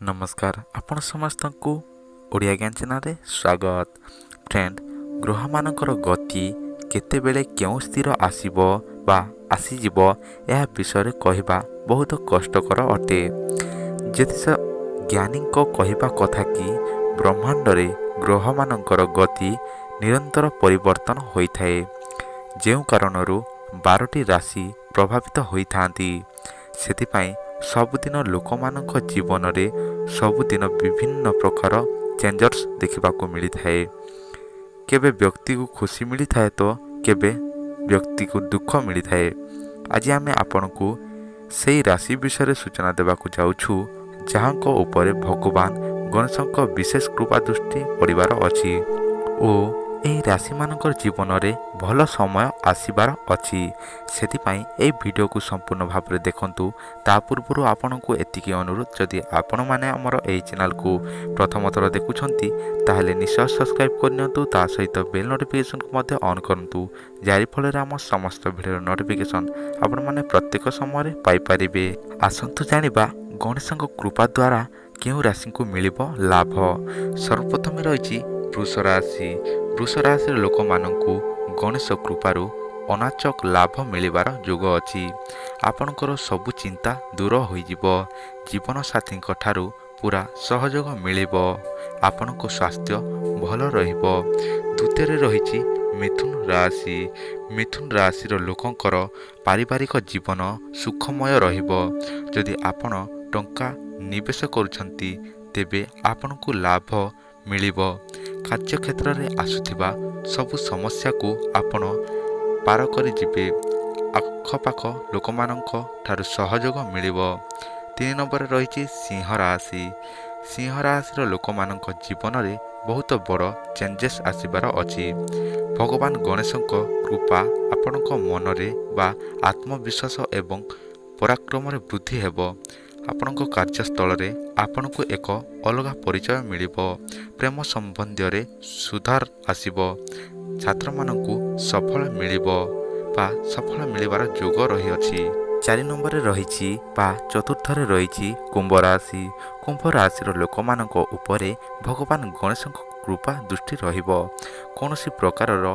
ନମସ୍କାର, ଆପଣ ସମସ୍ତଙ୍କୁ ଓଡ଼ିଆ ଜ୍ଞାନ ଚ୍ୟାନେଲରେ ସ୍ୱାଗତ। ଫ୍ରେଣ୍ଡ, ଗ୍ରହମାନଙ୍କର ଗତି କେତେବେଳେ କେଉଁ ସ୍ଥିର ଆସିବ ବା ଆସିଯିବ, ଏହା ବିଷୟରେ କହିବା ବହୁତ କଷ୍ଟକର ଅଟେ। ଜ୍ୟୋତିଷ ଜ୍ଞାନୀଙ୍କ କହିବା କଥା କି ବ୍ରହ୍ମାଣ୍ଡରେ ଗ୍ରହମାନଙ୍କର ଗତି ନିରନ୍ତର ପରିବର୍ତ୍ତନ ହୋଇଥାଏ, ଯେଉଁ କାରଣରୁ 12ଟି ରାଶି ପ୍ରଭାବିତ ହୋଇଥାନ୍ତି। ସେଥିପାଇଁ ସବୁଦିନ ଲୋକମାନଙ୍କ ଜୀବନରେ ସବୁଦିନ ବିଭିନ୍ନ ପ୍ରକାର ଚେଞ୍ଜର୍ସ ଦେଖିବାକୁ ମିଳିଥାଏ। କେବେ ବ୍ୟକ୍ତିକୁ ଖୁସି ମିଳିଥାଏ ତ କେବେ ବ୍ୟକ୍ତିକୁ ଦୁଃଖ ମିଳିଥାଏ। ଆଜି ଆମେ ଆପଣଙ୍କୁ ସେଇ ରାଶି ବିଷୟରେ ସୂଚନା ଦେବାକୁ ଯାଉଛୁ, ଯାହାଙ୍କ ଉପରେ ଭଗବାନ ଗଣେଶଙ୍କ ବିଶେଷ କୃପା ଦୃଷ୍ଟି ପଡ଼ିବାର ଅଛି ଓ ଏହି ରାଶିମାନଙ୍କର ଜୀବନରେ ଭଲ ସମୟ ଆସିବାର ଅଛି। ସେଥିପାଇଁ ଏହି ଭିଡ଼ିଓକୁ ସମ୍ପୂର୍ଣ୍ଣ ଭାବରେ ଦେଖନ୍ତୁ। ତା ପୂର୍ବରୁ ଆପଣଙ୍କୁ ଏତିକି ଅନୁରୋଧ, ଯଦି ଆପଣମାନେ ଆମର ଏହି ଚ୍ୟାନେଲକୁ ପ୍ରଥମ ଥର ଦେଖୁଛନ୍ତି, ତାହେଲେ ନିଶ୍ଚୟ ସବସ୍କ୍ରାଇବ୍ କରିନିଅନ୍ତୁ। ତା ସହିତ ବେଲ୍ ନୋଟିଫିକେସନ୍କୁ ମଧ୍ୟ ଅନ୍ କରନ୍ତୁ, ଯାହାଫଳରେ ଆମ ସମସ୍ତ ଭିଡ଼ିଓର ନୋଟିଫିକେସନ୍ ଆପଣମାନେ ପ୍ରତ୍ୟେକ ସମୟରେ ପାଇପାରିବେ। ଆସନ୍ତୁ ଜାଣିବା ଗଣେଶଙ୍କ କୃପା ଦ୍ୱାରା କେଉଁ ରାଶିଙ୍କୁ ମିଳିବ ଲାଭ। ସର୍ବପ୍ରଥମେ ରହିଛି ବୃଷ ରାଶି। ବୃଷ ରାଶିର ଲୋକମାନଙ୍କୁ ଗଣେଶ କୃପାରୁ ଅନାଚକ ଲାଭ ମିଳିବାର ଯୋଗ ଅଛି। ଆପଣଙ୍କର ସବୁ ଚିନ୍ତା ଦୂର ହୋଇଯିବ। ଜୀବନସାଥୀଙ୍କ ଠାରୁ ପୁରା ସହଯୋଗ ମିଳିବ। ଆପଣଙ୍କ ସ୍ୱାସ୍ଥ୍ୟ ଭଲ ରହିବ। ଦ୍ୱିତୀୟରେ ରହିଛି ମିଥୁନ ରାଶି। ମିଥୁନ ରାଶିର ଲୋକଙ୍କର ପାରିବାରିକ ଜୀବନ ସୁଖମୟ ରହିବ। ଯଦି ଆପଣ ଟଙ୍କା ନିବେଶ କରୁଛନ୍ତି, ତେବେ ଆପଣଙ୍କୁ ଲାଭ ମିଳିବ। କାର୍ଯ୍ୟକ୍ଷେତ୍ରରେ ଆସୁଥିବା ସବୁ ସମସ୍ୟାକୁ ଆପଣ ପାର କରିଯିବେ। ଆଖପାଖ ଲୋକମାନଙ୍କ ଠାରୁ ସହଯୋଗ ମିଳିବ। 3 ନମ୍ବରରେ ରହିଛି ସିଂହ ରାଶି। ସିଂହ ରାଶିର ଲୋକମାନଙ୍କ ଜୀବନରେ ବହୁତ ବଡ଼ ଚେଞ୍ଜେସ୍ ଆସିବାର ଅଛି। ଭଗବାନ ଗଣେଶଙ୍କ କୃପା ଆପଣଙ୍କ ମନରେ ବା ଆତ୍ମବିଶ୍ୱାସ ଏବଂ ପରାକ୍ରମରେ ବୃଦ୍ଧି ହେବ। ଆପଣଙ୍କ କାର୍ଯ୍ୟସ୍ଥଳରେ ଆପଣଙ୍କୁ ଏକ ଅଲଗା ପରିଚୟ ମିଳିବ। ପ୍ରେମ ସମ୍ବନ୍ଧୀୟରେ ସୁଧାର ଆସିବ। ଛାତ୍ରମାନଙ୍କୁ ସଫଳ ମିଳିବ ବା ସଫଳ ମିଳିବାର ଯୋଗ ରହିଅଛି। 4 ନମ୍ବରରେ ରହିଛି ବା ଚତୁର୍ଥରେ ରହିଛି କୁମ୍ଭ ରାଶି। କୁମ୍ଭ ରାଶିର ଲୋକମାନଙ୍କ ଉପରେ ଭଗବାନ ଗଣେଶଙ୍କ କୃପା ଦୃଷ୍ଟି ରହିବ। କୌଣସି ପ୍ରକାରର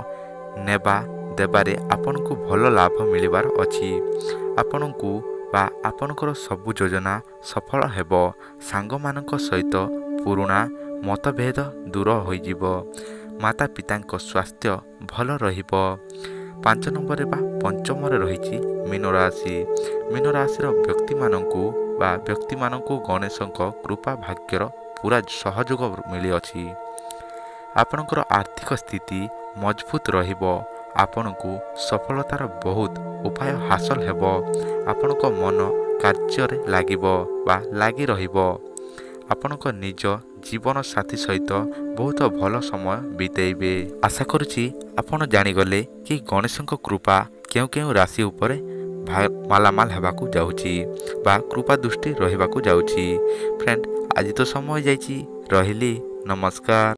ନେବା ଦେବାରେ ଆପଣଙ୍କୁ ଭଲ ଲାଭ ମିଳିବାର ଅଛି। ଆପଣଙ୍କୁ ବା ଆପଣଙ୍କର ସବୁ ଯୋଜନା ସଫଳ ହେବ। ସାଙ୍ଗମାନଙ୍କ ସହିତ ପୁରୁଣା ମତଭେଦ ଦୂର ହୋଇଯିବ। ମାତା ପିତାଙ୍କ ସ୍ୱାସ୍ଥ୍ୟ ଭଲ ରହିବ। 5 ନମ୍ବରରେ ବା ପଞ୍ଚମରେ ରହିଛି ମୀନ ରାଶି। ମୀନ ରାଶିର ବ୍ୟକ୍ତିମାନଙ୍କୁ ବା ବ୍ୟକ୍ତିମାନଙ୍କୁ ଗଣେଶଙ୍କ କୃପା ଭାଗ୍ୟର ପୁରା ସହଯୋଗ ମିଳିଅଛି। ଆପଣଙ୍କର ଆର୍ଥିକ ସ୍ଥିତି ମଜବୁତ ରହିବ। ଆପଣଙ୍କୁ ସଫଳତାର ବହୁତ ଉପାୟ ହାସଲ ହେବ। ଆପଣଙ୍କ ମନ କାର୍ଯ୍ୟରେ ଲାଗିବ ବା ଲାଗି ରହିବ। ଆପଣଙ୍କ ନିଜ ଜୀବନ ସାଥୀ ସହିତ ବହୁତ ଭଲ ସମୟ ବିତେଇବେ। ଆଶା କରୁଛି ଆପଣ ଜାଣିଗଲେ କି ଗଣେଶଙ୍କ କୃପା କେଉଁ କେଉଁ ରାଶି ଉପରେ ମାଲାମାଲ ହେବାକୁ ଯାଉଛି ବା କୃପା ଦୃଷ୍ଟି ରହିବାକୁ ଯାଉଛି। ଫ୍ରେଣ୍ଡ, ଆଜି ତ ସମୟ ଯାଇଛି, ରହିଲି, ନମସ୍କାର।